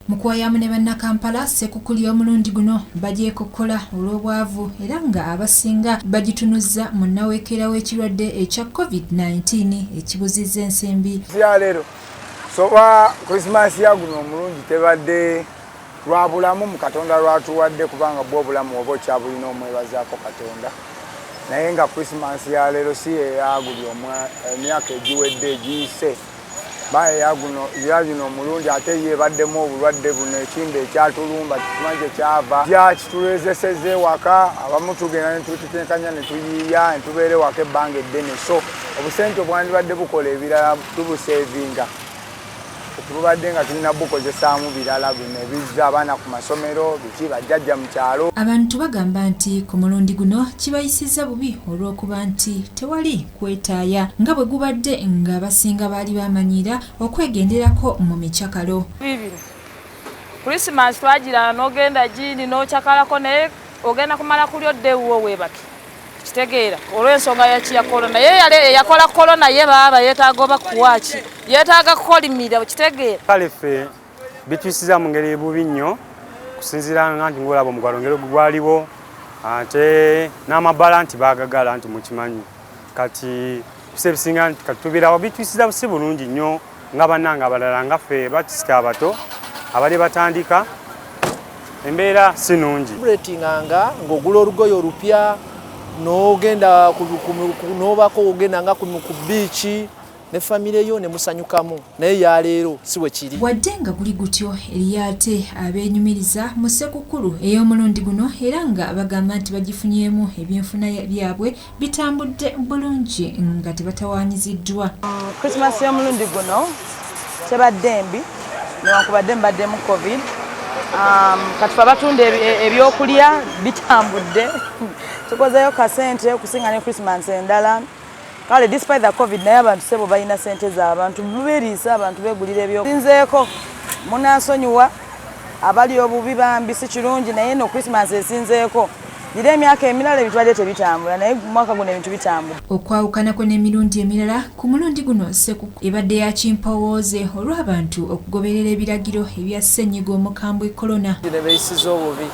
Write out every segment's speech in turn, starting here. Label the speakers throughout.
Speaker 1: Mu kuwayamu ne Bannakampala, Ssekukkulu y'omulundi guno bagyekokkola olw'obwavu era nga abasinga bagitunuzza mu nnaweekeera w'ekirwadde ekya Covid-19 ekibuzizza ensimbi.
Speaker 2: Ya leero soba Krisimansi ya guno omulungi tebadde lwa bulamu mu Katonda lwatuwadde, kubanga bwo obulamu oba okyabulina omwebazaako Katonda, naye nga Krisimansi ya leero si yeyaguli emyaka egiwedde egiyise baye yaguno omulundi, ate ye ebaddemu obulwadde buno ekimba ekyatulumba, tukimanyi kyekyava kyakitulezeseza ewaka. Abamu tugenda netutetenkanya netuyiiya netubeera ewaka ebbanga eddene, so obusente obwandibadde bukola ebirala tubusevinga, tubadde nga tulina bukozesaamu birala, bino ebizza abaana ku masomero, biki, bajjajja mu kyalo.
Speaker 1: Abantu bagamba nti ku mulundi guno kibayisizza bubi olw'okuba nti tewali kwetaaya nga bwe gubadde ng'abasinga baali bamanyiira okwegenderako mu mikyakalo.
Speaker 3: Bibino Krisimansi twagira n'ogenda gini n'okyakalako, naye ogenda kumala kulya odde ewuwo weebake, kitegeera, olw'ensonga yakiya korona. Ye yali eyakola korona, ye baaba yeetaaga oba kuwaaki, yeetaaga kukolimira, kitegeera.
Speaker 4: Kale ffe bituyisiza mu ngeri bubi nnyo, kusinziira nga nti ng'olaba omugwalo ngeri gwaliwo, ate n'amabala nti baagagala nti mukimanyi kati bise ebisinga nti kati tubeerawo, bituyisiza si bulungi nnyo nga bannange abalala nga ffe bakisita abato abali batandika, embeera si nnungi.
Speaker 5: Celebratinganga ng'ogula olugoye olupya, n'ogenda n'obako ogenda nga ku biiki ne famire yo ne musanyukamu, naye yaleero si bwe kiri.
Speaker 1: Wadde nga guli gutyo, eriyo ate abeenyumiriza mu Ssekukkulu ey'omulundi guno era nga bagamba nti bagifunyeemu, ebyenfuna byabwe bitambudde bulungi nga tebatawaanyiziddwa.
Speaker 6: Christmas y'omulundi guno tebadde mbi newankubadde mbaddemu COVID. Kati fe abatunda ebyokulya bitambudde, tukozeyo kasente okusinga ne Christmas endala. Kale despite the COVID, naye abantu sebo balina sente z'abantu beriisa, abantu begulira ebyosinzeeko. Munansonyiwa abali obubi bambi, si kirungi, naye no Christmas esinzeeko gira emyaka emirala ebintu badde tebitambula, naye mwaka guno ebintu bitambula.
Speaker 1: Okwawukanako n'emirundi emirala, ku mulundi guno Ssekukkulu ebadde ya kimpowooze olw'abantu okugoberera ebiragiro ebya ssennyiga omukambwe korona.
Speaker 5: Ne beeyisiza obubi,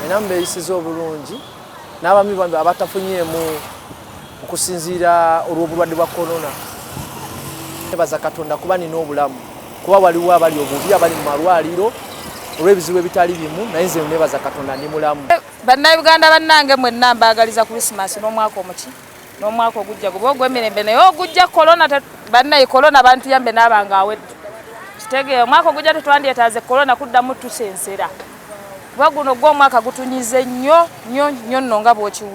Speaker 5: era mubeeyisiza obulungi n'abami bambi abatafunyeemu okusinziira olw'obulwadde bwa korona. Nebaza Katonda kuba nina obulamu, kuba waliwo abali obubi, abali mu malwaliro olw'ebizibu ebitali bimu, naye nze nebaza Katonda ndi mulamu.
Speaker 3: Bannayuganda bannange mwenna, mbaagaliza Krisimansi n'omwaka omuki n'omwaka ogujja guba ogw'emirembe, naye ogujja korona, bannaye korona bantuyambe naabanga awedde, kitegeera, omwaka ogujja tetwandyetaaze korona kuddamu tusensera, kuba guno gwo omwaka gutunyize nnyo nnyo nnyo nno nga bw'okiwulira.